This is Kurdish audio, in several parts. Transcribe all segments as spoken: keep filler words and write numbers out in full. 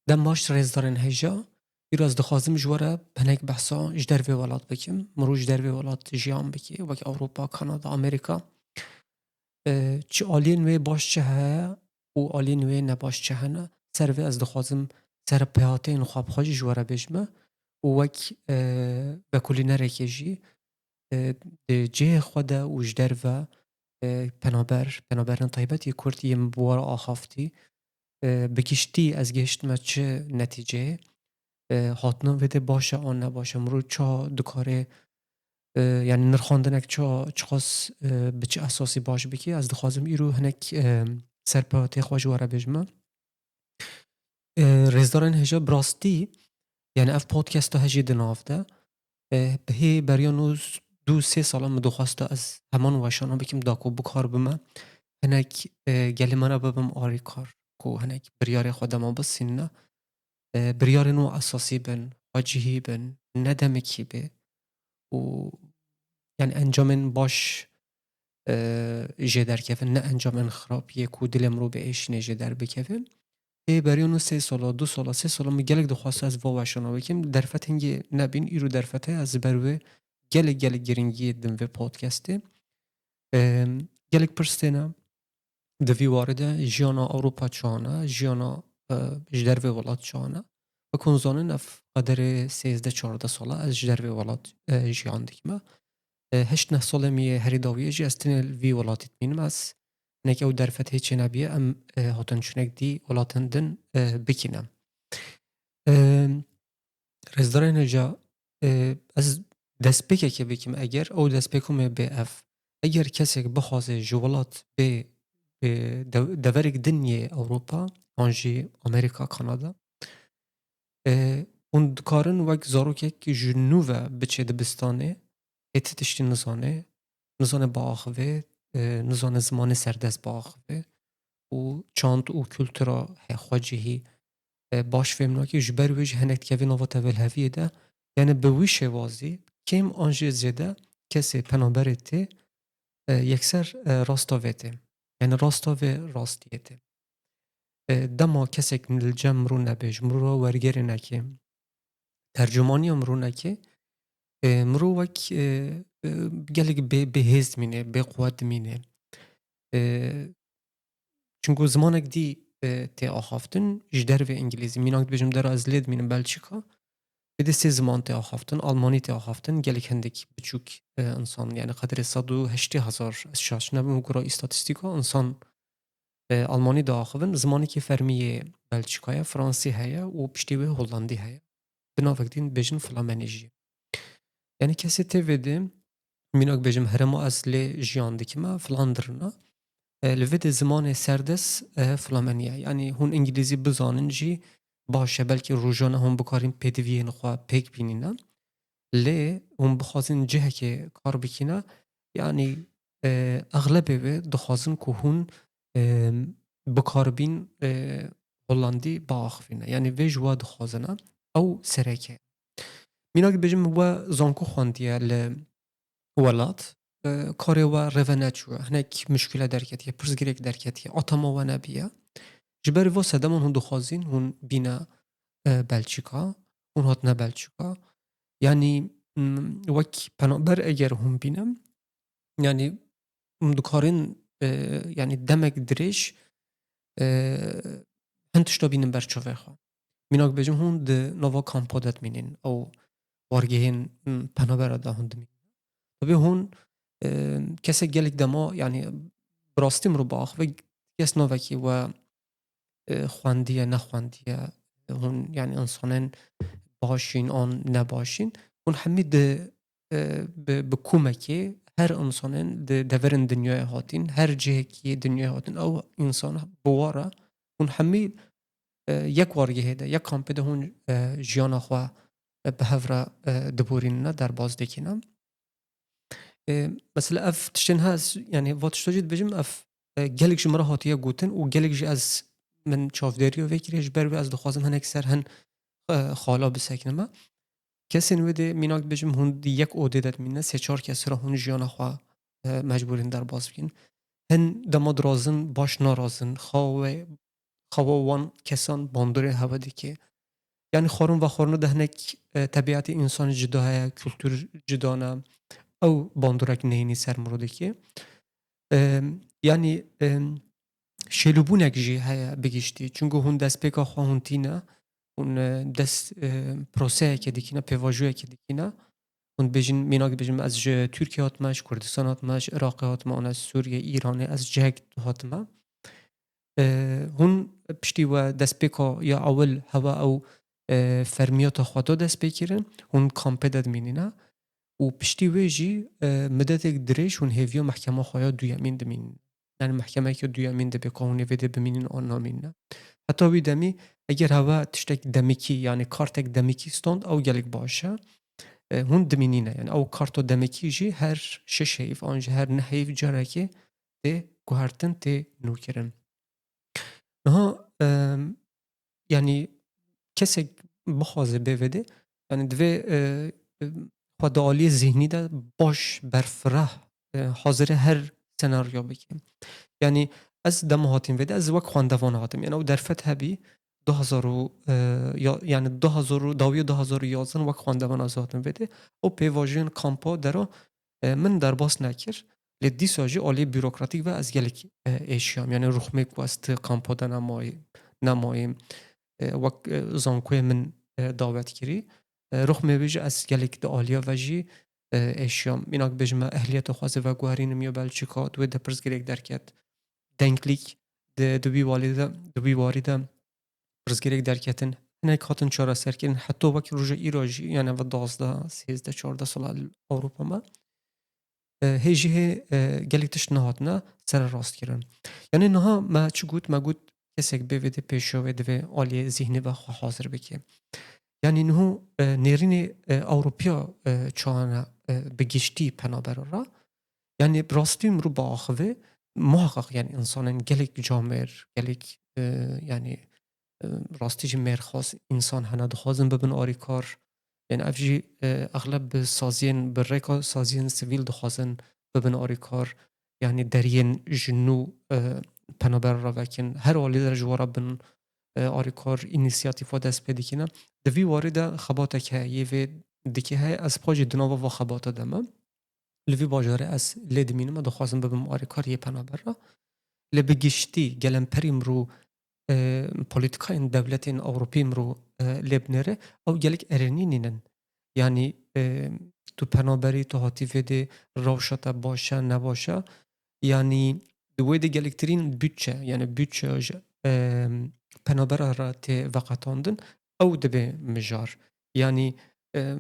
Dem baş rêzdarên hêja. Îro ez dixwazim ji we re hinek behsa ji dervê welat bikim. Mirov ji dervê welat jiyan bike, wek Ewropa, Kanada, Amerîka. E, çi aliyên wê baş çi heye û aliyên wê nebaş çi hene? Ser vê ez dixwazim serpehateyên xwe bi xwe jî ji we re bêjime û wek, e, vekolînerekê jî, e, di cihê xwe de û ji derve, e, penaber, penaberên taybet yê Kurd yên bi we re axaftî, e, bi giştî ez gihiştime çi netîceyê, e, hatina vê de baş e an ne baş e? Mirov ça dikare, e, yani nirxandinek ça, çiqas, e, bi çi esasî baş bike? Ez dixwazim îro hinek, e, serpehatê xwe ji we re bêjime. E, rêzdarên hêja, bi rastî, yani ev podcasta hejî di nav de, e, bi hê beriya nû s-, du sê sala min dixwesta ez heman weşana bikim da ku bikar bime. Hinek, e, gelê me re bibim arîkar ku hinek biryarê xwe dema bisînine. E, biryarên û esasî bin, xwecihî bin, ne demekî bê û yani encamên baş, e, jê derkevin, ne encamên xirab yê ku dilê mirov biêşîne jê derbikevin. Ê beriya nû sê sala, du sala, sê sala min gelek dixwast ez va weşana bikim. Derfet hingê nebîn, îro derfet heye, ez ji ber wê gelek, gelek giringiyê dim vê podcastê. Em, gelek pirs têne di vî warê de, jiyana Ewropa çawan e, jiyana, e, ji dervê welat çawan e. Wek hûn zanin, ev qederê sêzdeh çardeh sala ez ji dervê welat, e, jiyan dikime. E, heşt neh salê min yê herî dawiyê jî ez tenê li vî welatî dimînim. Ez hinek ew derfet hê çênebiye, em, e, hatin çûnek dî welatin din, e, bikîne. E, rêzdarên hêja, e, ez destpêkekê bikim, eger ew destpêkû me bê ev. Eger kesek bixwaze ji welat bê, bê dev-, deverek din yê Ewropa, an jî Amerîka, Kanada, e, hûn dikarin wek zarokek ji nû ve biçe dibistanê, hê ti tiştî nizane, nizane biaxive, e, nizane zimanê serdest biaxive û çand û kultura he xwecihî, e, baş fêm nake, ji ber wê jî hinek dikeve nava tevlheviyê de. Yani bi wî şêwazî kêm an jî zêde kesê penaberê tê, e, yekser, e, rasta vê tê. Yani rasta vê rastiyê tê. E, dema kesek li cem mirov nebe, ji mirov re wergerê neke, tercumaniya mirov neke, e, mirov wek, e, e, gelek bê, bêhêz dimîne, bêquwet dimîne. E, çunku zimanek dî, e, tê axaftin, ji dervê îngilîzî. Mînak dibêjim, dera ez lê dimînim Belçîka. Êdî sê ziman tê axaftin, almanî tê axaftin, gelek hindik biçûk, e, insan, yani qederê sed û heştê hezar, ez şaş nebim, gora îstatîstîka, insan, e, almanî diaxivin. Zimanekî fermî yê Belçîka ye, fransî heye û piştî wê holandî heye. Bi navek din dibêjin flamenî jî. Yani kesê tê vê dê, mînak bêjim, herêma ez lê jiyan dikime, Flandrina. E, li vê de zimanê serdest, e, flamenî ye. Yani hûn îngilîzî bizanin jî baş e, belkî rojane hûn bikarîn pêdiviyên xwe pêk bînîne. Lê hûn bixwazin cihekê kar bikîne, yani, e, exlebê wê dixwazin ku hûn, e, bikarbîn, e, holandî biaxivîne. Yani vê ji we dixwazine. Ew sereke. Mînak dibêjim, we zanko xwendiye li welat, e, karê we rêve neçûye, hinek muşkile derketiye, pirsgirêk derketiye, atama we nebiye. Ji ber vê sedeman hûn dixwazin hûn bîne, e, Belçîka, hûn hatine Belçîka. Yani, m, wek penaber eger hûn bîne, yani, hûn dikarin, e, yani demek dirêj, e, hin tişta bînin ber çavê xwe. Mînak bêjim, hûn di nava kampa de dimînin, ew wargehên, m, penabera de hûn dimînin. Tabî hûn, e, kesek gelek dema, yani, bi rastî mirov biaxive, kes navekî we, e, xwendiye, nexwendiye, hûn, yani, insanên başîn an nebaşîn, hûn hemî di, e, bi, bi komekê her insanên di deverên dinyayê hatîn, her cihekî dinyayê hatîn, ew insan bi we re hûn hemî, e, yek wargehê de, yek kampê de hûn, e, jiyana xwe, e, bi hev re, e, diborînine, derbas dikîne. E, mesela ev tiştên he, ez, yani va tişta jî dibêjim, ev, e, gelek ji min re hatiye gotin û gelek jî ez, min çavdêriya vê kiriye, ji ber wê ez dixwazim hinek ser hin, e, xala bisekinime. Kesên wê dê, mînak dibêjim, hûn di yek odê de dimîne, sê çar kes re hûn jiyana xwe, e, mecbûrîn derbas bikin. Hin dema dirazin baş narazin, xawa wê xewa wan kesan bandorê hewe dike. Yanî xwarin vexwarina de hinek, e, tebiatê însanî cida heye, kultur cida ne. Ew bandorek neyînî ser mirov dike. E, yanî, e, şêlûbûnek jî heye bi giştî. Çunku hûn destpêka xwe hûn tîne, hûn, e, dest, e, proseyeke dikîne, pêvajoyeke dikîne. Hûn dibêjin, mînak dibêjin, ez ji Tirkiye hatime, ji Kurdistan hatime, ji Iraqê hatime, an ez Sûriye, Îranê, ez cihek hatime. E, hûn piştî we destpêka ya ewil hewe ew, e, fermiyata xwe da dest pê kirin, hûn kampê de dimînîne û piştî wê jî, e, midetek dirêj hûn hêviya mehkema xwe ya duyemîn dimînin. Yani mehkemeke duyemîn dibe ka hûn ê vê dê bimînin an namînine. Heta wî demî eger hewe tiştek demikî, yani kartek demikî stand, ew gelek baş e. E, hûn dimînîne. Yani ew karto demikî jî her şeş heyv an jî her neh heyv carekê tê guhertin, tê nûkirin. Niha, em, yani kesek bixwaze bê vê dê, yani divê, e, e, xwe di aliyê zihnî de baş, berfireh, e, hazirê her senaryo bike. Yani ez dema hatîm vê dê, ez wek xwendevan hatim. Yani ew derfet hebî du hazar û, e, ya, yani du hazar û, dawiya du hazar û yazdeh wek xwendevan ez hatim vê dê. Ew pêvajoyên kampa dera, e, min derbas nekir. Lê dîsa jî aliyê bürokratîk ve ez gelek, e, êşiyam. Yani ruxmê ku ez ti kampa de nemayî, nemayîm, e, wek, e, zankoyê min, e, dawet kirî. E, ruxmê wê jî ez gelek di aliya ve jî, e, êşiyam. Mînak bêjime ehliyeta xwe ez ê veguherînim ya Belçika, di wê de pirsgirêk derket. Denklîk di, di wî walî de, di wî warî de pirsgirêk derketin. Hinek hatin çareserkirin. Heta wek roja îro jî, yani ve duwazdeh, sêzdeh, çardeh sala li Ewropa me. E, hê jî hê, e, gelek tişt nehatine sererastkirin. Yani niha me çi got? Me got kesek bê vê dê pêşiya wê divê aliyê zihnî ve xwe hazir bike. Yani niho, e, nêrînê, e, Ewropiya, e, çaxane, e, bi giştî penaber re. Yani bi rastî mirov biaxive, muhaqqaq yani insanên gelek camêr, gelek, e, yani, e, rastî jî mêrxas însan hene dixwazin bibin arîkar. Yani ev jî, e, exleb bi saziyên, bi rêka saziyên sivîl dixwazin bibin arîkar. Yani deriyên ji nû, e, penaber re vekin. Her alî de ji we re bin, e, arîkar, înîsiyatîfa dest pê dikine. Di vî warî de xebatek heye, yê vê dikê heye. Ez xwe jî di nava va xebata de me. Li vî bajarê ez lê dimînim, ez dixwazim bibim arîkar yê penaber re. Lê bi giştî gelemperî mirov, e, polîtîkayên dewletên Ewropî mirov, e, lê binêre, ew gelek erênî nînin. Yanî, e, tu penaberî, tu hatî vê dê, rewşa te baş e, nebaş e. Yanî di wê de gelektirîn bütçe, yani bütçe ji, e, penabera re tê veqetandin, ew dibe mijar. Yani, e,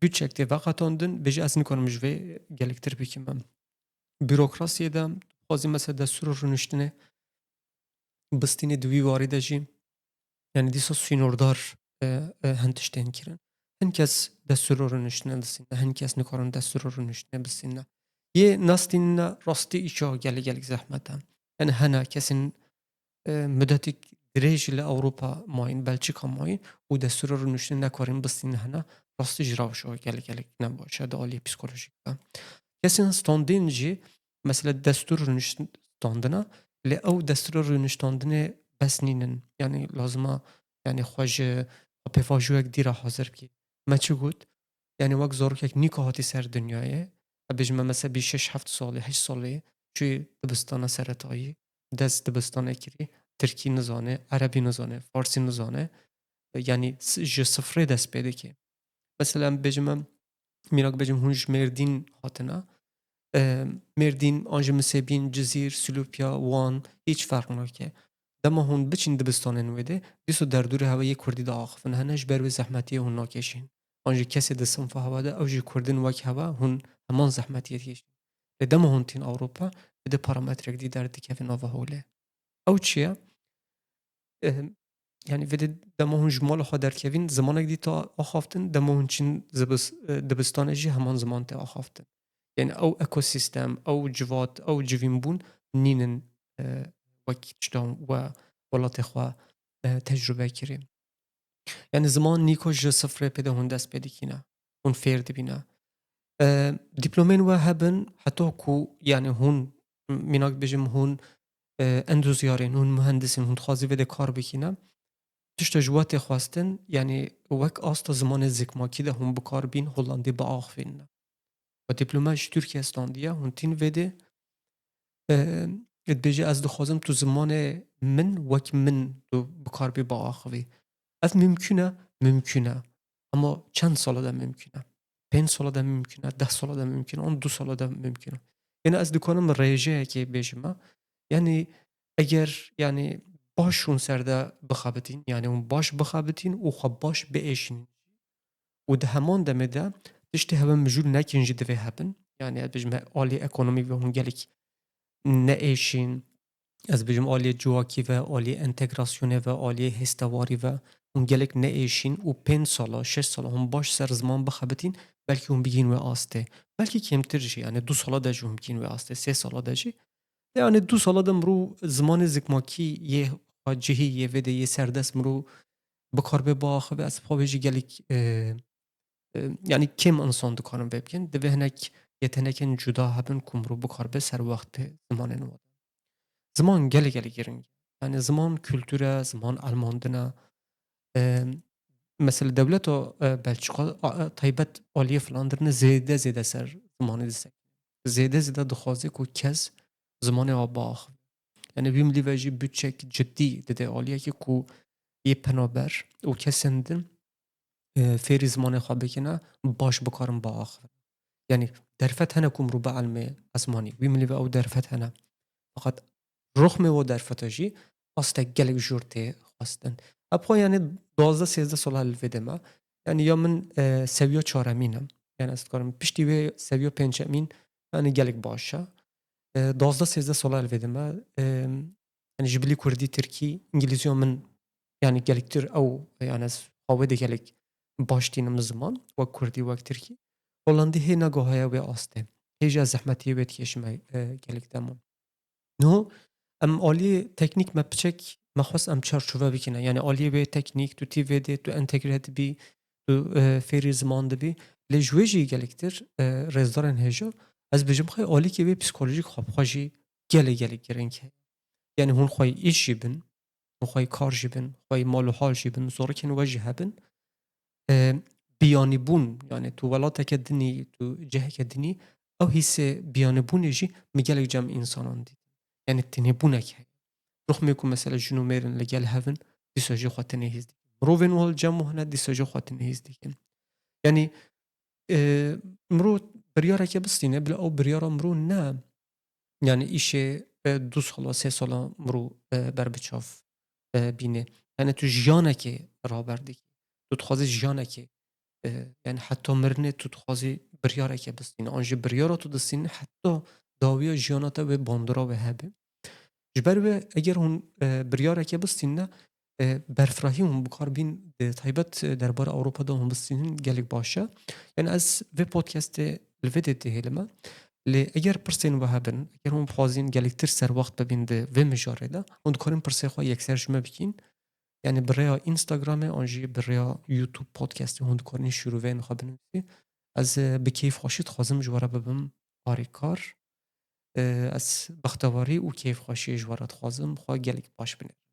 bütçek tê veqetandin, bêje ez nikarim ji vê gelektir bikim. Em bürokrasiyê de, xwazî mesela destûra rûniştinê bistînê di wî warî de jî, yani dîsa sînordar, e, e, hin tiştên kirin. Hin kes destûra rûniştinê distîne, hin kes nikarin destûra rûniştinê bistîne. Yê nastînine rastî îşa gelek gelek zehmet e. Yani hene kesên, e, mudetik dirêj li Ewropa mayîn, Belçika mayîn û destûra rûniştinê nekarin bistîne hene, rastî jî rewşa gelek gelek nebaş e di aliyê psîkolojîk de. Kesên standîn jî, mesela destûr rûniştandina, lê ew destûra rûniştandinê bes nînin. Yani lazim e, yani xwe ji pêvajoyek dî re hazir bikî. Me çi got? Yani wek zarokek nîka hatî ser dinyayê, ez bêjime mesela bîst şeş heft salê, heşt salê, çûyî dibistana seretayî, dest dibistanê kirî, tirkî nizane, erebî nizane, farsî nizane, yani s-, ji sifrê dest pê dike. Mesela em bêjime, mînak bêjim hûn ji Mêrdîn hatine. E, Mêrdîn, an jî Misêbîn, Cizîr, Silopya, Wan, hiç ferq nake. Dema hûn biçin dibistanên wê de, dîso derdûrê hewe yê kurdî diaxivin. Hene ji ber wê zehmetiyê hûn nakêşîn. An jî kesê di sinfa hewe de, ew jî kurdin wek hewe, hûn heman zehmetiyê dikêşin. Lê dema hûn tîn Ewropa, vê de parametrek dî derdikeve nava holê. Ew çi ye? E, yani vê de dema hûn ji mala xwe derkevîn, zimanek dî te axaftin, dema hûn çin zibis-, e, dibistanê jî heman ziman te axaftin. Yani ew ekosîstem, ew civat, ew civînbûn nînin, e, wek tişta we welatê xwe, e, tecrûbe kirî. Yani ziman nîko ji sifrê pê de hûn dest pê dikîne. Hûn fêr dibîne. E, dîplomên we hebin, heta ku yani hûn, mînak bêjim hûn, e, endozyarên, hûn muhendisên, hûn dixwazî vê de kar bikîne, tişta ji we tê xwestin, yanî wek asta zimanê zikmakî de hûn bi kar bîn, Hollandî biaxivînine. Xwe diploma ji Tirkiye standiye, hûn tîn vê de, e, dibêje, ez dixwazim tu zimanê min wek min tu bi kar bî biaxivî. Ev mimkun e, mimkun e. Ama çend sala de mimkun e? Pênc sala de mimkun e, deh sala de mimkun e, an du sala de mimkun e. Yanî ez dikarim rêjeyekê bêjim e. Yanî eger, yanî baş hûn ser de bixebitîn, yanî hûn baş bixebitîn û xwe baş biêşînin û di heman demê de tiştê hewe mijûl nekin jî divê hebin. Yanî ez bêjim aliyê ekonomî ve hûn gelek neêşîn, ez bêjim aliyê civakî ve, aliyê entegrasyonê ve, aliyê hêstewarî ve hûn gelek neêşîn û pênc sala, şeş sala hûn baş ser ziman bixebitîn, belkî hûn bigihîn wê astê. Belkî kêmtir jî, yanî du sala de jî hûn bigihîn wê astê, sê sala de jî. Yanî du sala de mirov zimanê zikmakî yê xwe cihî, yê vê de yê serdest mirov bi kar bê biaxive, ez xwe vê jî gelek, e, e, yanî kêm insan dikarin vê bikin. Divê hinek yetenekên cuda hebin ku mirov bikar bê ser wextê zimanên wan. Ziman gelek gelek giring e. Yanî ziman kultur e, ziman elmandin e. E, mesela dewleta, e, Belçika, a, a, taybet aliyê Flandrine zêde zêde ser zimanê disekine. Zêde zêde dixwaze ku kes zimanê wa biaxive. Yanî wî milî ve jî budçek cidî dide aliyekê ku yê penaber û kesên din, e, fêrî zimanê xwe bikine, baş bikarin biaxivin. Yanî derfet hene ku mirov bielmê ezmanî. Wî milî ve ew derfet hene. Feqet rixmê o derfeta jî astek gelek jûr tê xwestin. Epxwe yanî duwazdeh sêzdeh sala li vê de me. Yanî ya min, e, seviya çaremîn e. Yanî ez dikarim piştî wê seviya pêncemîn, yanî gelek baş e. E, duwazdeh sêzdeh sala li vê de me. E, yanî ji bilî kurdî, tirkî, îngilîziya min yanî gelektir ew, yanî ez xwe wê de gelek baş tînim ziman, wek kurdî, wek tirkî. Holandî hê negahaye wê astê. Hê jî ez zehmetiyê wê dikêşime, e, gelek deman. No, em aliyê teknîk me piçek, me xwest em çarçove bikine. Yanî aliyê wê teknîk, tu tî vê dê, tu entegre dibî, tu, e, fêrî ziman dibî. Lê ji wê jî gelektir, e, rêzdarên hêja, ez bijim xwe alîkê wê psîkolojîk xwe bi xwe jî gelek gelek giring heye. Yanî hûn xwe îş jî bin, hûn xwe kar jî bin, xwe mal û hal jî bin, zorikên we jî hebin. E, biyanîbûn, yanî tu welateke dinî, tu ciheke dinî, ew hîsê biyanîbûnê jî min gelek cem însanan dît. Yanî tenêbûnek heye. Rixmê ku mesela jin û mêr in li gel hev in, dîsa jî xwe tenê hîs dikin. Mirovên wiha li cem wan hene, dîsa jî xwe tenê hîs dikin. Yanî, e, mirov biryareke bistîne, bila ew biryara mirov ne, yanî îşê, e, du sala, sê sala mirov, e, ber bi çav, e, bîne. Yanî tu jiyanekê raber dikî. Tu dixwazî jiyanekê, e, yanî heta mirinê tu dixwazî biryareke bistînî. An jî biryara tu distînî heta dawiya jiyana te wê bandora wê hebe. Ji ber wê eger hûn, e, biryareke bistînine, e, berfirahî hûn bi kar bîn, di taybet, e, derbarê Ewropa de hûn bistînin gelek baş e. Yanî ez vê podcastê li vê dê dihêlime. Lê eger pirsên we hebin, eger hûn bixwazîn gelektir serwext bibîn di vê mijarê de, hûn dikarin pirsê xwe yekser ji me bikîn. Yanî bi rêya Instagramê an jî bi rêya YouTube podcastê hûn dikarin şîroveyên xwe binivîsî. Ez, e, bi keyfxweşî dixwazim ji we re bibim alîkar. E, ez bextewarî û keyfxweşiyê ji we re dixwazim. Xwe gelek baş binêrin.